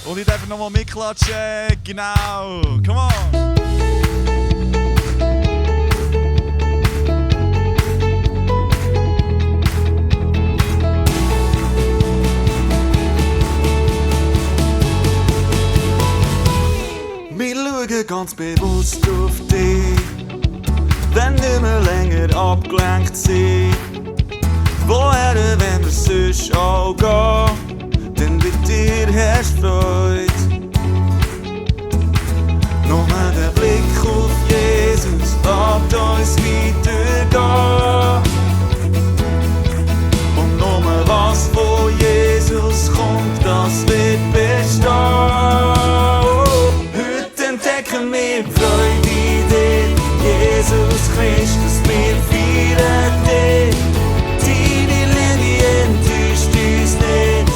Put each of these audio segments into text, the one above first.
Und ich darf nochmal mitklatschen. Genau. Come on. Wir schauen ganz bewusst auf dich, wenn nicht mehr länger abgelenkt sind. Woher, wenn wir sonst auch gehen, denn bei dir hast du Freude. Nur der Blick auf Jesus lässt uns weitergehen. Und nur was von Jesus kommt, das wird bestehen. Entdecken wir Freude in dir, Jesus Christus, wir feiern dich. Deine Liebe enttäuscht uns nicht,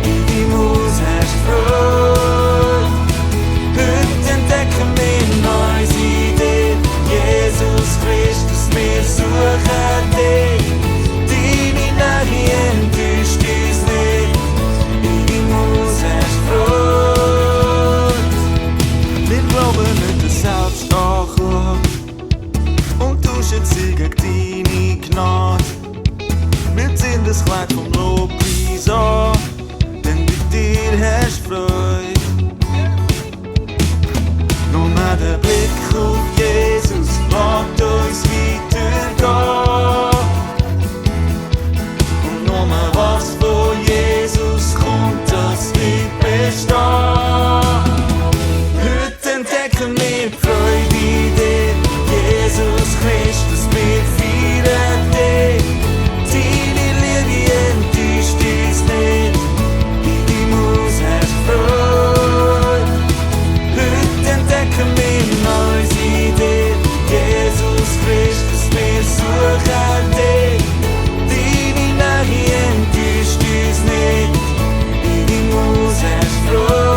in deinem Haus hast du Freude. Heute entdecken wir Neues in dir, Jesus Christus, wir suchen dich. Deine Nähe enttäuscht uns nicht, in deinem Haus hast du Freude. Wir glauben nicht an Selbstanklage und tauschen sie gegen deine Gnade. Wir ziehen das Kleid vom Lobpreis an, denn bei dir hast du Freude. Nur der Blick auf Jesus lässt uns weitergehen. Und nur was von Jesus kommt, das wird bestehen. Entdecken wir Freude in dir, Jesus Christus, wir feiern dich. Deine Liebe enttäuscht uns nicht, in deinem Haus hast du Freude. Heute entdecken wir Neues in dir, Jesus Christus, wir suchen dich. Deine Nähe enttäuscht uns nicht, in deinem Haus hast du Freude.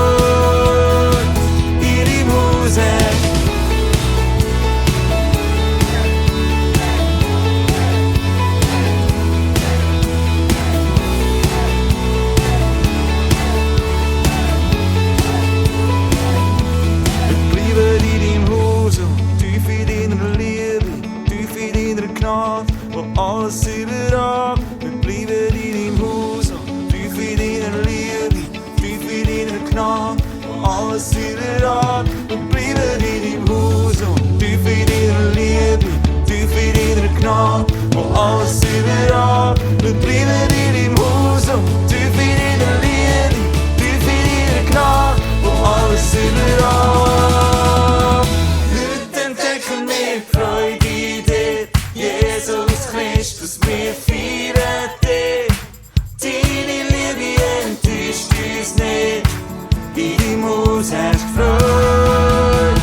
Alles überall, wir bleiben in deinem Haus, tief in deiner Liebe, tief in deiner Gnade. Alles überall, wir bleiben in deinem Haus, tief in deiner Liebe, tief in deiner Gnade. Alles überall, wir bleiben in deinem Haus, tief in deiner Liebe, tief in deiner Gnade. Alles überall. Heute entdecken wir Freude in dir, Jesus Christus, wir feiern dich. Deine Liebe enttäuscht uns nicht, in deinem Haus hast du Freude.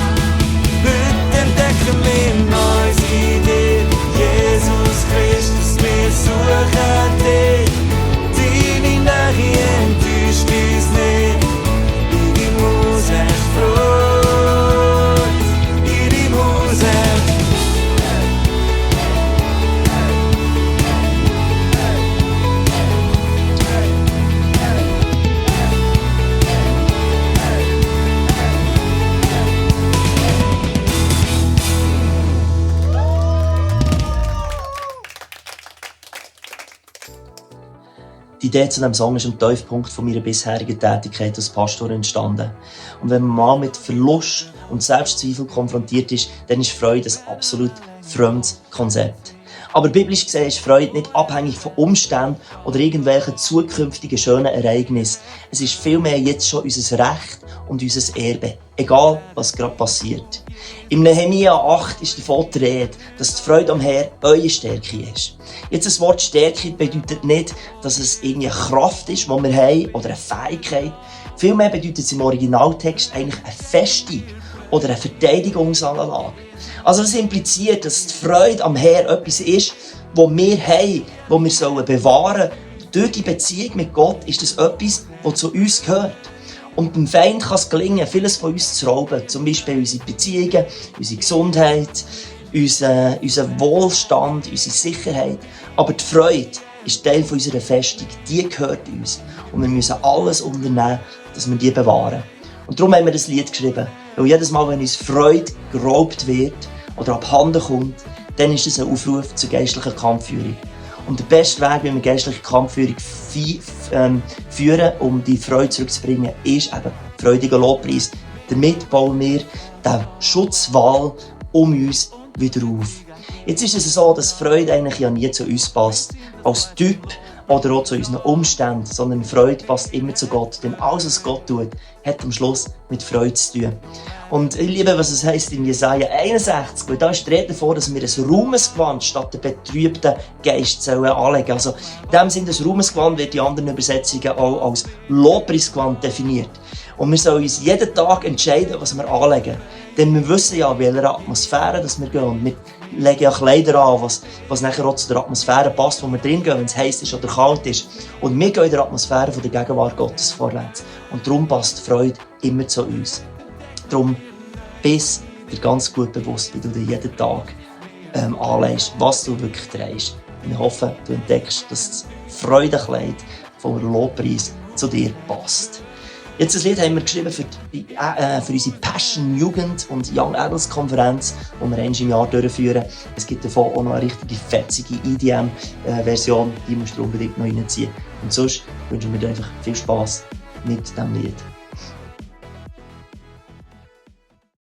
Heute entdecken wir Neues in dir, Jesus Christus, wir suchen dich. Deine Nähe enttäuscht uns nicht, in deinem Haus hast du Freude. In deinem Haus hast du Die Idee zu diesem Song ist am Tiefpunkt von meiner bisherigen Tätigkeit als Pastor entstanden. Und wenn man mal mit Verlust und Selbstzweifel konfrontiert ist, dann ist Freude ein absolut fremdes Konzept. Aber biblisch gesehen ist Freude nicht abhängig von Umständen oder irgendwelchen zukünftigen schönen Ereignissen. Es ist vielmehr jetzt schon unser Recht und unser Erbe, egal was gerade passiert. Im Nehemia 8 ist davon die Rede, dass die Freude am Herrn eure Stärke ist. Jetzt das Wort Stärke bedeutet nicht, dass es irgendeine Kraft ist, die wir haben, oder eine Fähigkeit. Vielmehr bedeutet es im Originaltext eigentlich eine Festung oder eine Verteidigungsanlage. Also das impliziert, dass die Freude am Herrn etwas ist, das wir haben, das wir bewahren sollen. Durch die Beziehung mit Gott ist das etwas, das zu uns gehört. Und dem Feind kann es gelingen, vieles von uns zu rauben. Zum Beispiel unsere Beziehungen, unsere Gesundheit, unser Wohlstand, unsere Sicherheit. Aber die Freude, ist Teil unserer Festung, die gehört uns. Und wir müssen alles unternehmen, dass wir die bewahren. Und darum haben wir das Lied geschrieben. Weil jedes Mal, wenn uns Freude geraubt wird oder abhanden kommt, dann ist es ein Aufruf zur geistlichen Kampfführung. Und der beste Weg, wie wir geistliche Kampfführung führen, um die Freude zurückzubringen, ist eben freudiger Lobpreis. Damit bauen wir den Schutzwall um uns wieder auf. Jetzt ist es so, dass Freude eigentlich ja nie zu uns passt, als Typ oder auch zu unseren Umständen, sondern Freude passt immer zu Gott. Denn alles, was Gott tut, hat am Schluss mit Freude zu tun. Und ich liebe, was es heisst in Jesaja 61, weil da ist die Rede davon, dass wir ein Ruhmesgewand statt der betrübten Geist anlegen. Also in dem Sinne, das Ruhmesgewand wird in anderen Übersetzungen auch als Lobpreisgewand definiert. Und wir sollen uns jeden Tag entscheiden, was wir anlegen. Denn wir wissen ja, in welcher Atmosphäre dass wir gehen. Und wir legen ja Kleider an, was nachher auch zu der Atmosphäre passt, wo wir drin gehen, wenn es heiß ist oder kalt ist. Und wir gehen in der Atmosphäre von der Gegenwart Gottes vorwärts. Und darum passt Freude immer zu uns. Darum bist dir ganz gut bewusst, wie du dir jeden Tag anlegst, was du wirklich trägst. Und ich hoffe, du entdeckst, dass das Freudenkleid von Lobpreis zu dir passt. Jetzt das Lied haben wir geschrieben für unsere Passion Jugend und Young Adults Konferenz, die wir einmal im Jahr durchführen. Es gibt davon auch noch eine richtige fetzige EDM-Version, die musst du unbedingt noch reinziehen. Und sonst wünschen wir dir einfach viel Spass mit diesem Lied.